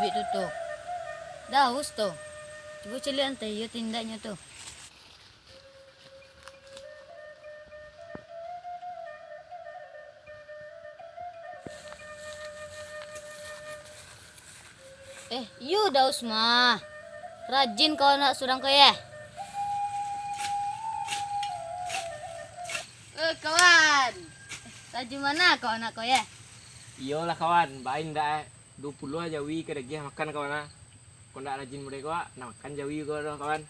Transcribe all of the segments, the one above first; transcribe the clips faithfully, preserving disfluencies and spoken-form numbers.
Itu tu. Daus tu. Cubo caliak antah iyo tindaknyo tu. Eh, iyo Daus mah. Rajin kawan nak surang ko, yeh. Eh, kawan. Rajin bana kawan nak ko, yeh. Iyolah kawan, bain dak, eh. Duo puluah jawi ka dagiah makan kawan, ah. Kok ndak rajin model ko, ah, nak makan jawi ko doh kawan.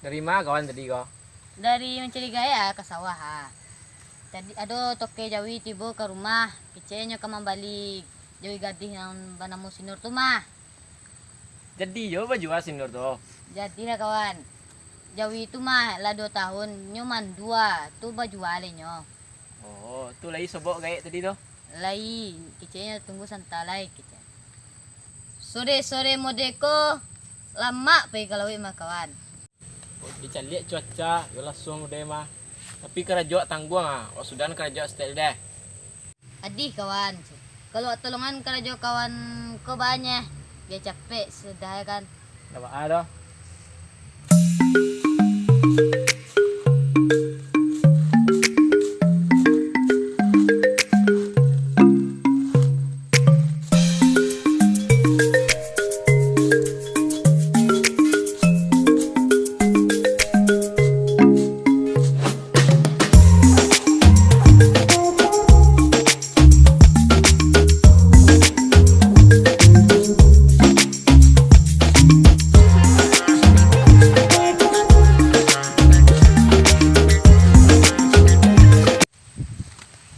Dari ma kawan tadi ko? Dari mancari gaek ah, ka sawah ah. Tadi ado toke jawi tibo ka rumah, keceknyo ka mambali jawi gadih nan banamo Sinur tu mah. Jadi jo bajua Sinur tu? Jadilah kawan. Jawi tu mah lah duo tahun nyo mandua, tu bajua lai nyo. Oh, tu lai sobok gaek tadi tu? Lai, keceknyo tunggu santa lai kecek. Sore-sore mode ko lamak pai ka lauik mah kawan. Dicaliak cuaca, yo lasuang mode mah. Tapi karajo wak tangguang ah, wak sudahan karajo wak setel deh. Adih kawan, kalau wak tolongan karajo kawan ko banyeh, bia capek sudah kan. Ndak baa doh.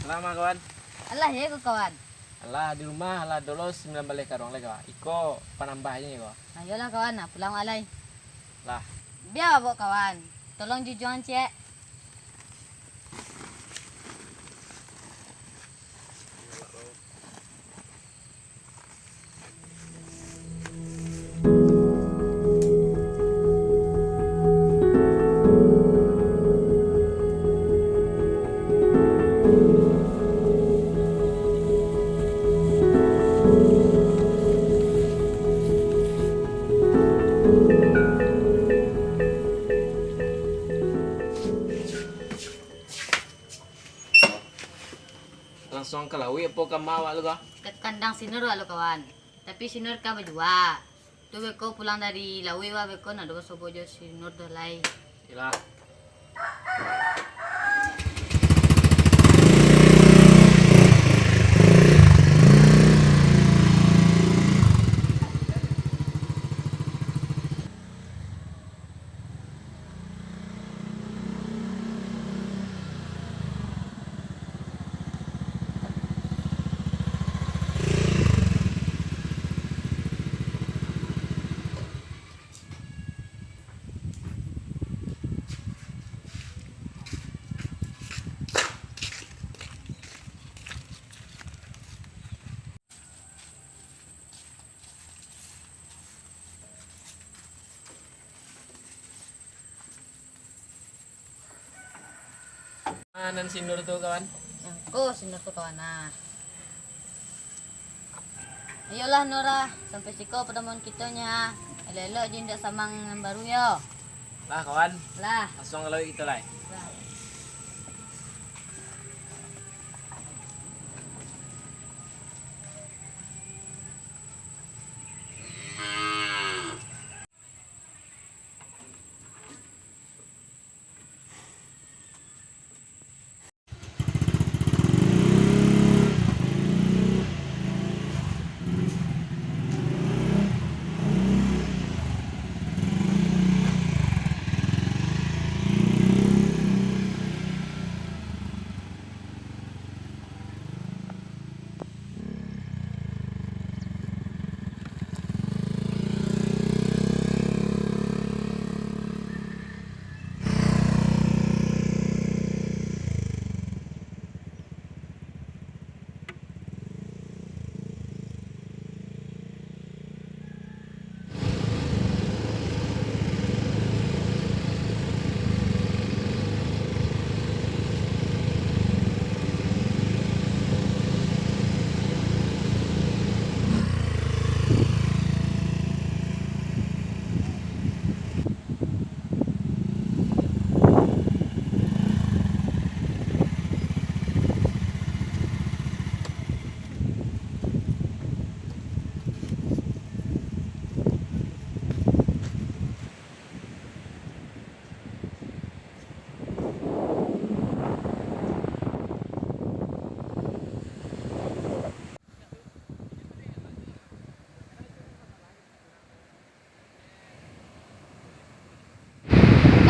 Alah mah kawan. Alah yo ko kawan. Alah di rumah lah dolo sambilan baleh karung lai kawan. Iko panambahnyo ko. Ayolah kawan, nah pulang wak lai. Lah. Bia wak kawan. Tolong jujuang ciek. Langsuang ka lauik apo ka ma awak tu ko? Ka kandang Sinur wak lo kawan. Tapi Sinur ka bajua. Tu beko pulang dari lauik wak beko ndak ado basobok jo Sinur doh lai. Iyolah. Ah, nan Sinur tu, kawan. Ko Sinur tu, kawan, nah. Iyolah, Nur ah, sampai siko padamuan kito nyo. Elok-elok jo indak samang nan baru yo. Lah, kawan. Lah. Langsuang ka lauik kito lai. Lah.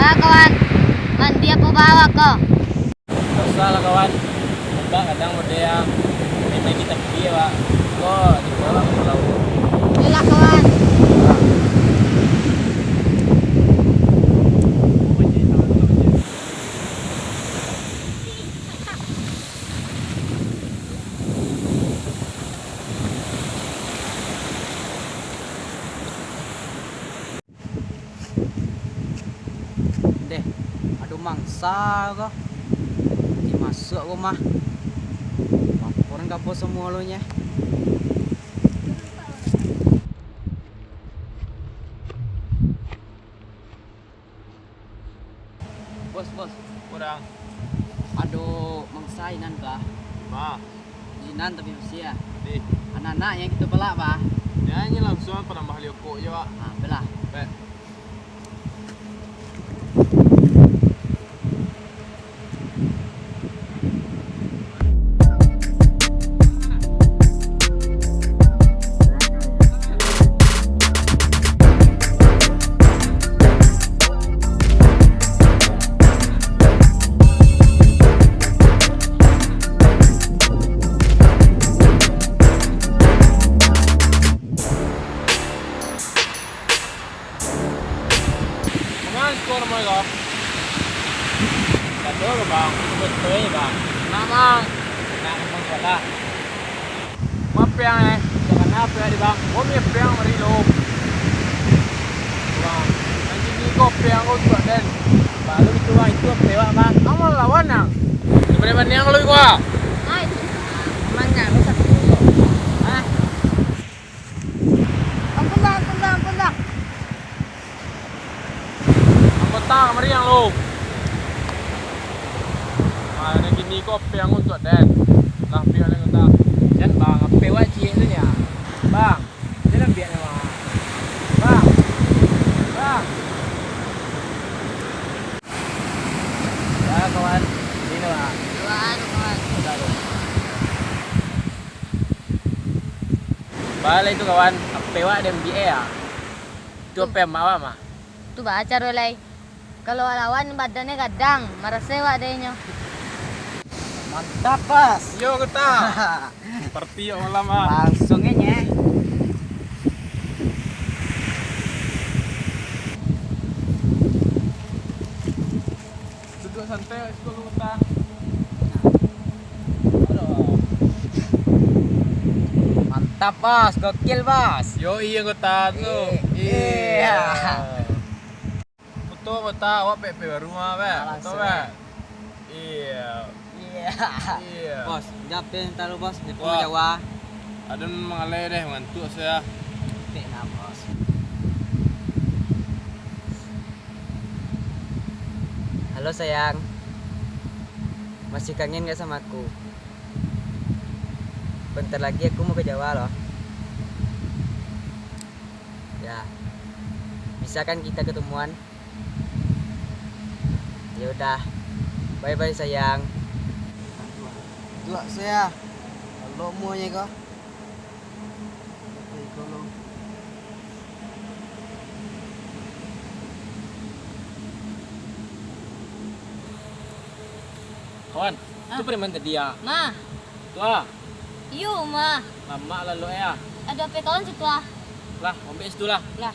Kawan, mandi apo baa ko? Ndak usah lah, kawan. Ombak kadang model, main-main kita pi, Wak. Ko, di bawah pulau. Yolah, kawan. Deh, ado mangsa ko. Nanti masuak ko mah. Laporan ka bos samulo nyo. Bos, bos. Urang. Ado mangsa inan ka. Ma. Inan tapi basiah. Di. Anak-anak yang kito pelak, bah. Ya, ini langsung panambah liokok je, Wak. Ah, belah. Baik. Mangan skor mo ko? Satu ko, Bang. Betul, Bang. Nak, Bang. Nak, Bang, salah. Mapiang, eh. Jangan apa ya, di Bang. Gua mapiang mari lo. Bang, nanti ni ko piang ko tuak den. Baru itu, Bang, itu apa ya, Bang? Kamu lawan, Nang. Sebenarnya baniang lo, gua. Ai, mangan lo satu. Ah. Ampun, Bang, ampun, Bang, ampun, Bang. Anggota, mari yang lo. Ah, nan kini ko ape yang untuak den? Lah, ape yang untuak? Jan, Bang, ape wak ciek tu nya? Bang, jan ambiak nyo, Bang. Bang. Bang. Ya, kawan. Ini, Bang. Duluan, kawan. Udah, udah. Baa lai tu, kawan, ape wak den ambiak e, ah? Tu ape amak wak mah? Tu baa caro lai. Kalau wak lawan badannyo gadang, marasai wak dek inyo. Mantap, Bos. Yo, kota. Parti yo malam, ah. Langsung e, nye. Duduk santai, Bos, kalau utang. Mantap, Bos. Gokil, Bos. Yo, iya, kota tu. Eh, iya. Betul, kota. Awak pek-pek baru mah, Bek. Betul, Bek? Iya. Iya. Iya. Bos, jape taruh, Bos. Di Pulau Jawa. Aden mangalai deh, ngantuk saya. Pek nah, Bos. Halo sayang, masih kangen gak sama aku? Bentar lagi aku mau ke Jawa loh. Ya, bisa kan kita ketemuan? Ya udah, bye bye sayang. Tuak saya, kalau mau ya kok. Kawan, tu preman tadi ya? Mah. Tu ah. Iyo, mah. Lamak lalu ya. Ado ape kawan situ ah? Lah, ombek situ lah. Lah.